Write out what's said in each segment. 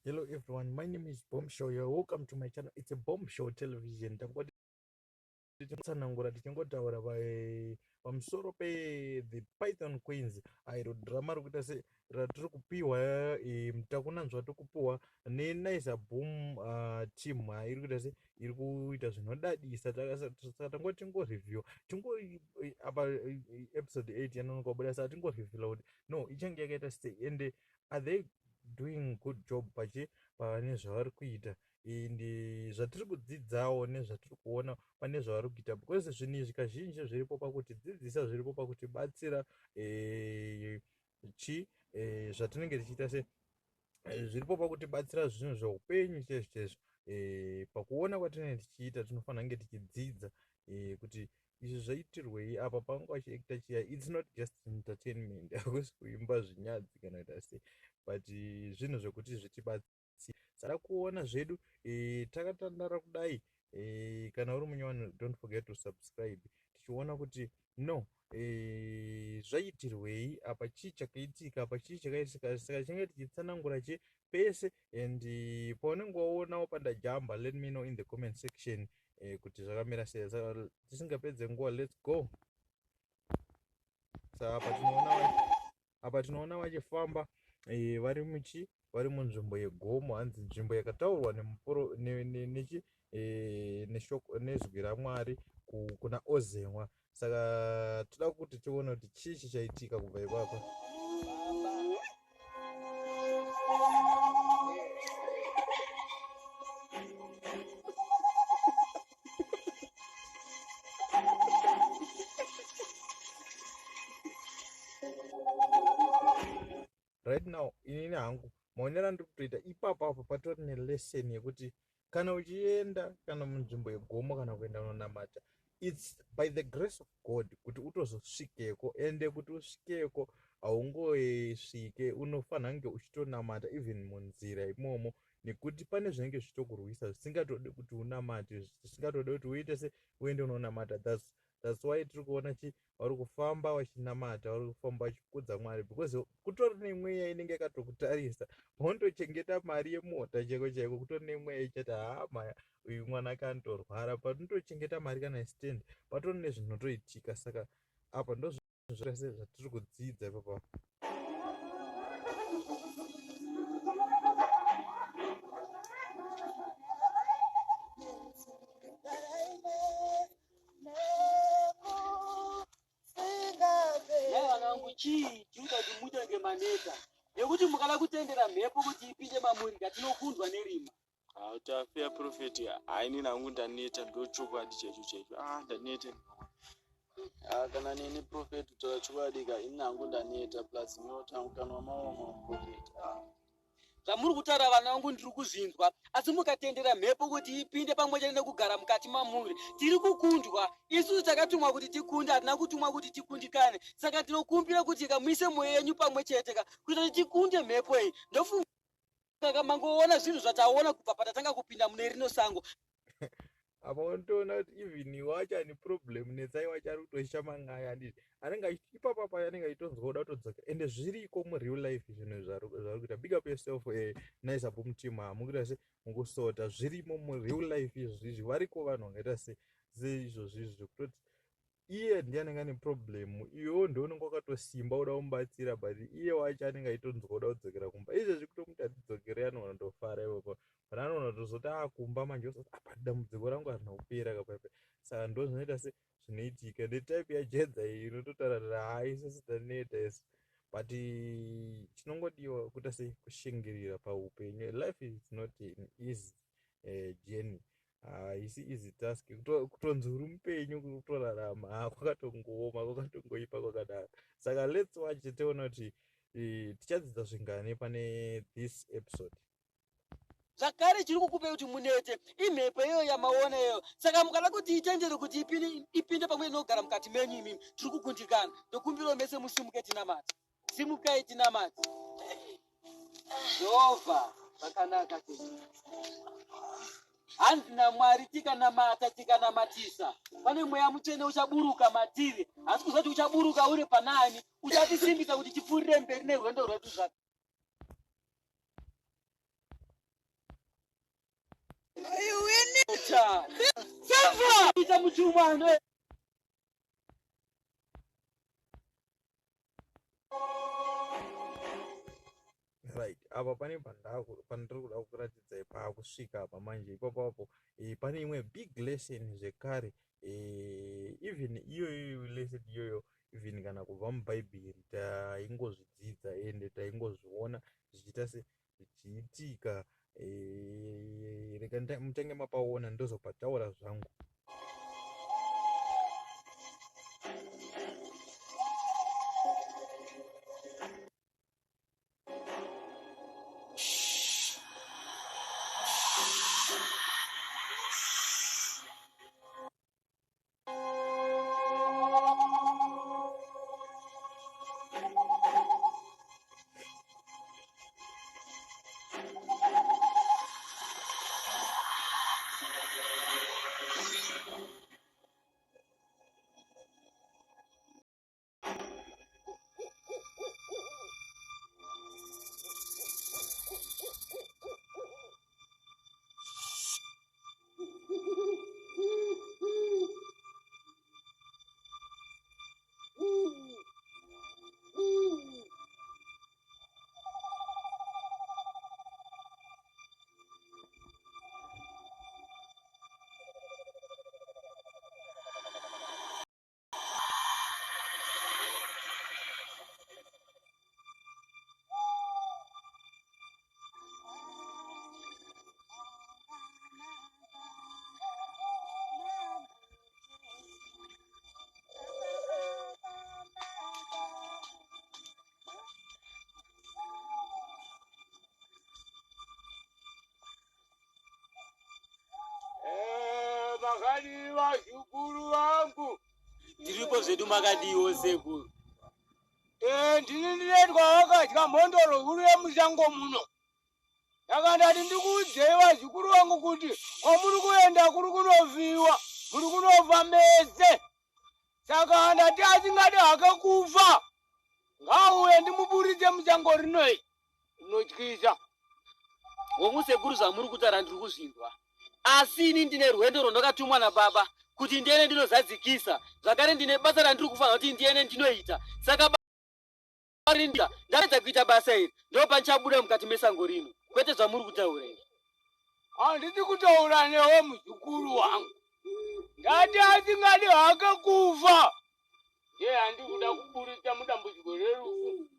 Hello everyone, my name is Bomb Show. You're welcome to my channel. It's a Bomb Show Television. Tangoti tsanangura tichingotaura pamusoro pe the Python Queens iro drama rikuita se ratiri kupiwa e, mutakunanzva tiri kupiwa neNicer Boom team iri kuita se iri kuita zvinodadisa. Saka tangoti tingoreview tingo apa episode 8 yanonoka kubuda, saka tingoreviewa kuti no ichange yakaita sei and are they doing good job pachi pane zvavari kuita and zvatiri kudzidzawo nezvatiri kuona pane zvavari kuita, because zvinhu izvi kazhinji zviripo pakutidzidzisa, zviripo pakutibatsira chi zvatinenge tichiita se zviripo pakutibatsira zvinhu zveupenyu chaizvo chaizvo. Pakuona kwatinenge tichiita tinofanira kunge tichidzidza kuti izvi zvaitirwei apa pavanga vachiacta chiya. It's not just entertainment, hakusi kuimba zvinyadzi kana kuita sei, but zvinhu zvekuti zvitibatsire. Saka kuona zvedu takatandara kudai, kana uri munyowani, don't forget to subscribe, tichiona kuti no zvaitirwei apa, chii chakaitika apa, chii chakaitika. Saka chinge tichitsanangura chi pese and paunenge waonawo pandajamba, let me know in the comment section kuti zvakamira sei. Saka tisingapedze nguva, let's go. Saka apa tinoona vachifamba vari muchi vari munzvimbo yegomo, hanzi nzvimbo yakataurwa nechi neshoko nezwi raMwari kuna Ozemwa. Saka toda kuti tione kuti chii chichaitika kubva ipapo. Right now, inini hangu maonero andiri kutoita ipapo apo patori nelesson yekuti kana uchienda kana munzvimbo yegomo kana kuenda unonamata, it's by the grace of God kuti utozosvikeko, ende kuti usvikeko haungosvike, unofanira kunge uchitonamata even munzira imomo, nekuti pane zvinenge zvichitokurwisa zvisingatodi kuti unamate, zvisingatodi kuti uite se uende unonamata. That's why tiri kuona chi vari kufamba vachinamata, vari kufamba vachikudza Mwari, because kutori nemweya inenge yakatokutarisa paunotochengeta mari yemota chaiko chaiko. Kutori nemweya ichati, "Haa, maya uyu mwana akanotorwara." Paunotochengeta mari kana stand, patori nezvinotoitika. Saka apa ndozvese zvatiri kudzidza ipapa. Nhai vana vangu, chii chinoita kuti muite kunge maneta? Nekuti mukada kutendera mhepo kuti ipinde mamuri, katinokundwa nerima. Hautafeya, prophet. Haini hangu ndaneta, ndo chokwadi chaicho chaicho. Ah, ndaneta. Ah, kana neni, prophet, kutaura chokwadi ka, ini hangu ndaneta, plus nyota, mukanwa maoma, prophet. Ah. Zvamuri kutaura, vana vangu, ndiri kuzvinzwa, asi mukatendera mhepo kuti ipinde pamwe chete nekugara mukati mamuri, tiri kukundwa. Isusu takatumwa kuti tikunde, hatina kutumwa kuti tikundikane. Saka tinokumbira kuti ka muise mwoyo yenyu pamwe chete ka kuita kuti tikunde mhepo iyi. Ndofunga kamangoona zvinhu zvataona kubva patatanga kupinda mune rino sango. Apa unotoona kuti even wacho ane problem, Netsai wacho ari kutoshama ngaya, handiti? Anenge achiti ipapo apa anenge achitonzwa kuda kutodzoka, ende zviriko mureal life zvinhu zvari kuita. Big up yourself, nice apo mutima mukuita se mukusota zvirimo mureal life izvozvizvi. Variko vanhu vangaita se seizvozvizvi zvekutoti iye ndiye anenge ane problem, iwewo ndiwe unenge wakatosimba uda kumubatsira, but iye wacho anenge achitonzwa kuda kudzokera kumba izvezvi. Kutomuti atidzokere, anoona tofara ipapo, but anoona tozoti akumba manje ozoti apa dambudziko rangu harina kupera kapaipa. Saka ndo zvinoita se zvinoitika netype yajedza iyi inototaura kuti haa, isusu taneta isu, but chinongodiwa kuita sei? Kushingirira paupenyu. Life is not an easy journey, haisi easy task. Kutonzi uri mupenyu, kutorarama, ha, kwakatongooma, kwakatongoipa kwakadaro. Saka let's watch tione kuti tichadzidza zvingani pane this episode. Zvakare chiri kukupei kuti munete imhepo iyoyo yamaona iyoyo. Saka mukada kuti itendere kuti ipinde pamwe inogara mukati menyu imimi, tiri kukundikana. Ndokumbirawo mese musimuke tinamate. Simukai tinamate. Jehovha zvakanaka tete. Hanzi naMwari tikanamata, tikanamatisa, pane mweya mutsvene uchaburuka matiri. Hasi kuziva kuti uchaburuka uri panani, uchatisimbisa kuti tipfuurire mberi nerwendo rwedu zvaka. Seva! Ita mutumwa Right, apa pane pandiri kuda kukuratidzai paakusvika apa manje ipapapo. Pane imwe big lesson zvekare. Even iyoyo lesson iyoyo, even kana kubva mubhaibheri taingozvidzidza ende taingozviona zvichiita se zvichiitika. Rega mutange mapaona, ndozopataura zvangu. Makadii vazukuru vangu? Tiripo zvedu, makadiwo sekuru? Ndini ndinoitwa Wakadya Mhondoro huru yemusango muno. Saka ndati ndikuudzei vazukuru vangu kuti kwamuri kuenda kuri kunofiwa, muri kunofa mese. Saka ndati asingadi hake kufa ngauye ndimuburitse musango rinoi rinotyisa. Hongu sekuru, zvamuri kutaura ndiri kuzvinzwa, asi ini ndine rwendo rwandakatumwa nababa kuti ndiende ndinozadzikisa. Zvakare ndine basa randiri kufanira kuti ndiende ndinoita. Saka rinda ndapedza kuita basa iri, ndo pandichabuda mukati mesango rino, kwete zvamuri kutaura izvi. Handisi kutaura newe muzukuru wangu, ndati asingadi hake kufa ndiye handi kuda kuburitsa mudambudziko rerufu.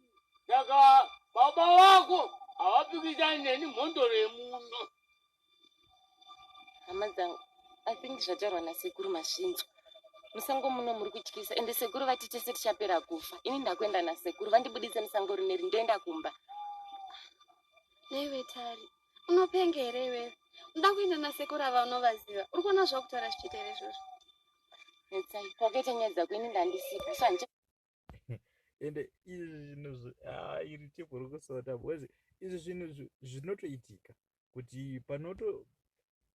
Saka baba vako havapikisani neni, mhondoro yemuno. Hama dzangu, I think zvataurwa nasekuru masvinzwa. Musango muno muri kutyisa, ende sekuru vati tese tichapera kufa. Ini ndakuenda nasekuru, vandibudise musango rineri, ndoenda kumba. Naiwe Tari, unopenga here iwewe? Unoda kuenda nasekuru ava unovaziva? Uri kuona zvakutaura zvichiita here izvozvo? Netsai, kwakaita nyaya dzako, ini ndandisipo, so handicha. Ende izvi zvinhu, iri team ri kusota, because izvi zvinhu zvinotoitika kuti panoto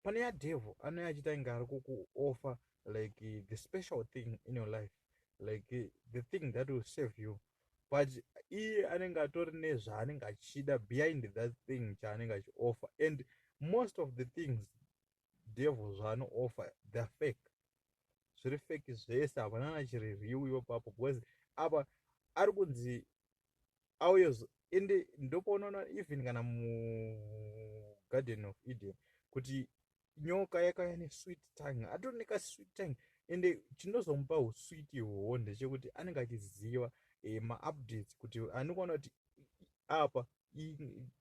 pane yadevil anouya achiita inge ari kukuoffer like the special thing in your life, like the thing that will save you, but iye anenge atori nezvaanenge achida behind that thing chaanenge achioffer. And most of the things devil zvaanooffer, they're fake, zviri fake zvese, hapana na chiri real ipapo, because apa ari kunzi auye. Ende ndopaunoona even kana muGarden of Eden kuti nyoka yakauya nesweet tongue, atori nekasweet tongue. Ende chinozomupa usweet ihwohwo ndechekuti anenge achiziva maupdates, kuti anokuona kuti apa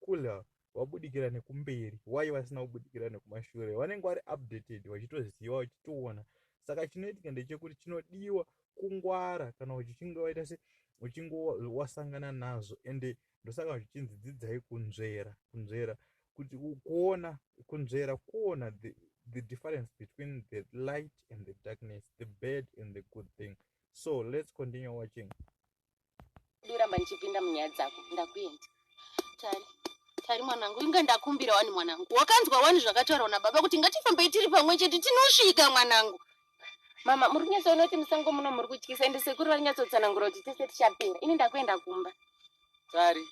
kula vabudikira nekumberi, wai vasina kubudikira nekumashure. Vanenge vari updated, vachitoziva, vachitoona. Saka chinoitika ndechekuti chinodiwa kungwara kana uchichinge waita se uchinge wasangana nazvo. Ende ndosaka zvichinzi dzidzai kunzvera, kunzvera kuti kuona, kunzvera kuona the difference between the light and the darkness, the bad and the good thing. So let's continue watching. Kuramba ndichipinda munyaya dzako, ndakuenda. Tari, Tari mwanangu, inga ndakumbira wani mwanangu. Wakanzwa wani zvakataurwa nababa kuti ngatifambei tiri pamwe chete tinosvika mwanangu. Mama, muri kunyatsoona kuti musango muno muri kutyisa, ende sekuru vari nyatsotsanangura kuti tese tichapera. Ini ndakuenda kumba. Tari,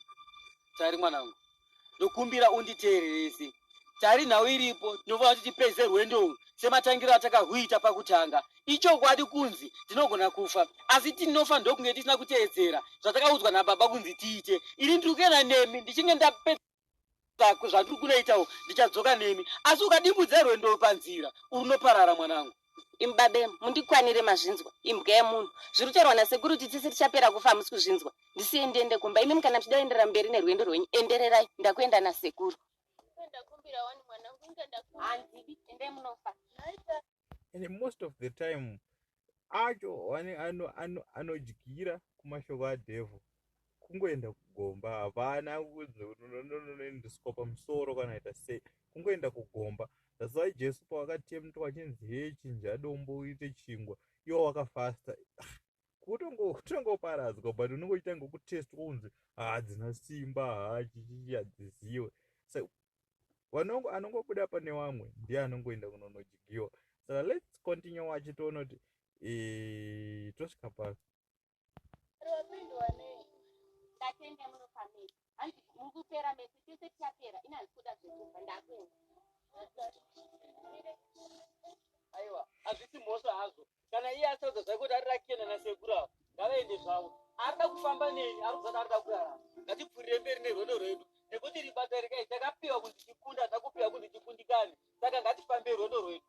Tari mwanangu, ndokumbira unditeererese. Tari nhau iripo, tinofanira kuti tipedze rwendo urwu sematangiro atakahuita pakutanga. Ichokwadi kunzi tinogona kufa, asi tinofa ndokunge tisina kuteedzera zvatakaudzwa nababa kunzi tiite. Ini ndiri kuenda nemi ndichinge ndapedza zvandiri kunoitawo ndichadzoka nemi, asi ukadimbudza rwendo panzira unoparara mwanangu. Imi babe mundikwanire mazvinzwa imbwa yemunhu zviri kutaurwa nasekuru kuti tese tichapera kufa hamusi kuzvinzwa ndisiye ndiende kumba imimi kana muchida kuenderera mberi nerwendo rwenyu endererai ndakuenda nasekuru handidi endai munofa. And most of the time acho anodyira kumashoko adevil kungoenda kugomba hapana kunoendeswa pamusoro kana ita sei kungoenda kugomba. That's why Jesu pawakatemtwa achinzi hee chinja dombo uite chingwa iwo wakafasta kutongoparadzwa but unongoita ngokutestwa kunzi hadzina simba hachichichi hadziziwe. So anongobuda pane vamwe ndiye anongoenda kunonodyiwa. Saka let's continue watch toona kuti tosvika papi. Ndatenda munofa mese. Hanzi muri kupera mese tese tichapera. Ini handisi kuda zvekufa ndakuenda. Aiwa hazvisi mhosva hazvo kana iye asarudza zvake kuti arida kuenda nasekuru avo ngavaende zvavo. Arida kufamba neni ari kuzati arida kurarama. Ngatipfuurire mberi nerwendo rwedu nekuti ribasa rekai takapiwa kunzi tikunda takupiwa kunzi tikundikane. Saka ngatifambe rwendo rwedu.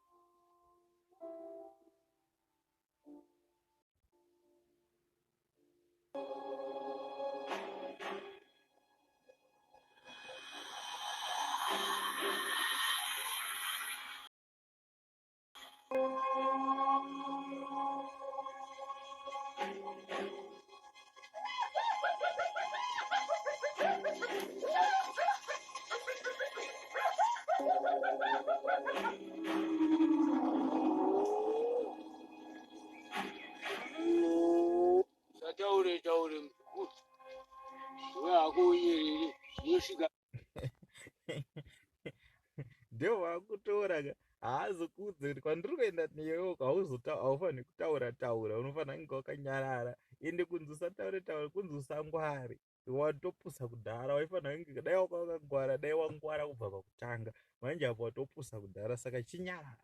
Taure taure mukuru. Iwe hako unyerere unosvika. Ndio vakutora ka haazokuudze kuti kwandiri kuenda newe haufaniri kutaura taura unofanira kunge wakanyarara ende kunzi usataure taura kunzi usangware watopusa kudhara waifanira kunge dai waka wakangwara dai wangwara kubva pakutanga manje apo watopusa kudhara saka chinyarara.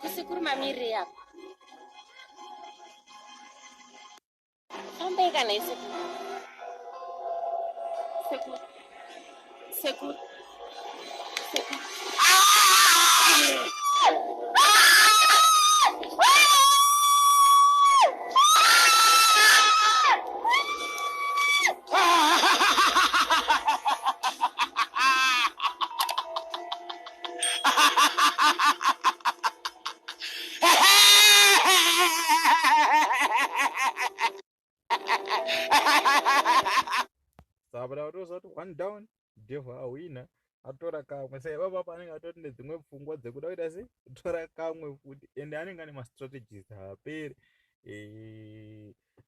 Kusekuru mamirire apa. Fambai kana isekuru. Sekuru. Sekuru. Sekuru. Saka pada kuti one down devil awina atora kamwe saka ipapa panenge atori nedzimwe pfungwa dzekuda kuita sei kutora kamwe futi ende anenge ane mastrategies haaperi.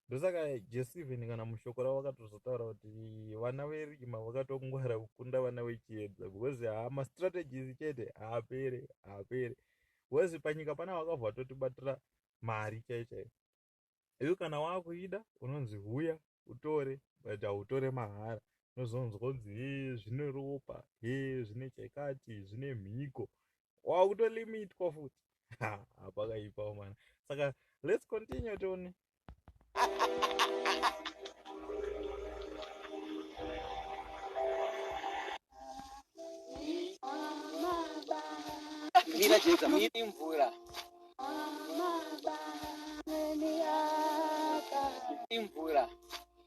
Ndosaka Jesu even kana mushoko ravo vakatozotaura kuti vana verima vakatongwara kukunda vana vechiedza because haa mastrategies chete haaperi haaperi because panyika pana vakabva vatotibatira mari chaiyo chaiyo. Iwe kana wakuida unonzi huya utore but hautore mahara unozonzwa kunzi hee zvine ropa hee zvine chakati zvine mhiko wakutolimitwa futi. Hapakaipawo mana. Saka let's continue tione. Mira Jedza, mira mvura. Imvura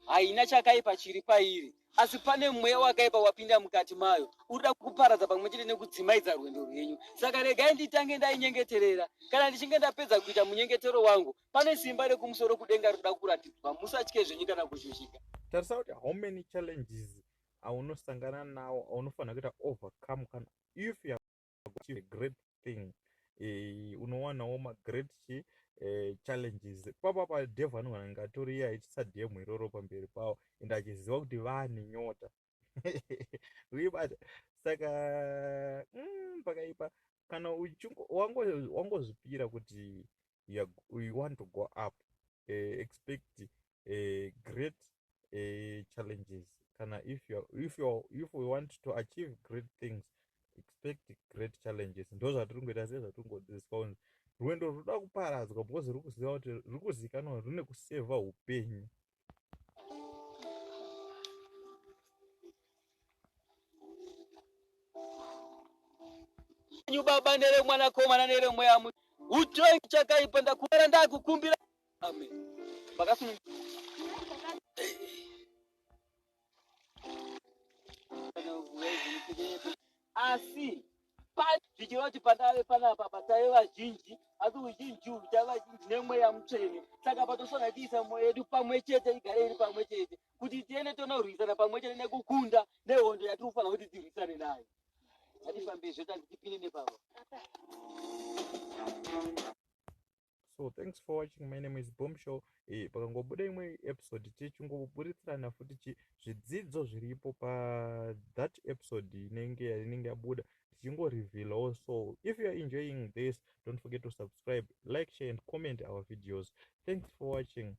haina chakaipa chiri pairi, asi pane mweya wakaipa wapinda mukati mayo urida kuparadza pamwe chete nekudzimaidza rwendo rwenyu. Saka regai nditange ndainyengeterera. Kana ndichinge ndapedza kuita munyengetero wangu, pane simba rekumusoro kudenga rinoda kuratidzwa. Musatye zvenyu kana kushushika. Tarisa kuti how many challenges aunosangana nawo aunofanira kuita overcome kana if you have achieved a great thing, unowanawo magreat chi eh, challenges papa padevhu anogona kunge atori iye aitisa dhemu iroro pamberi pavo and achiziva kuti vane nyota uibata saka pakaipa kana wangozvipira kuti you want to go up expect great challenges kana if you, if you, if we want to achieve great things expect great challenges. Ndo zvatiri kungoita sezvatiri kungodzidziswa kunzi rwendo rwunoda kuparadzwa because ruri kuziva kuti ruri kuzikanwa rune kusevha upenyu. Nyu baba neremwanakomana neremweya utoyi chakaipa ndakuera ndakukumbira amen makasununguka asi zvichireva kuti pandave panapa pataive vazhinji asi uzhinji uhu taive vazhinji nemweya mutsvene saka patofanira tiisa mwoyo yedu pamwe chete igare iri pamwe chete kuti tiende tonorwisana pamwe chete nekukunda nehondo yatiri kufanira kuti tirwisane nayo. Ngatifambei zvedu handitipinde nepapa. So thanks for watching. My name is Boom Show. Pakangobuda imwe episode tichingoburitsirana futi chi zvidzidzo zviripo pa that episode inenge yabuda tichingorevealawo. So if you are enjoying this, don't forget to subscribe, like, share and comment our videos. Thanks for watching.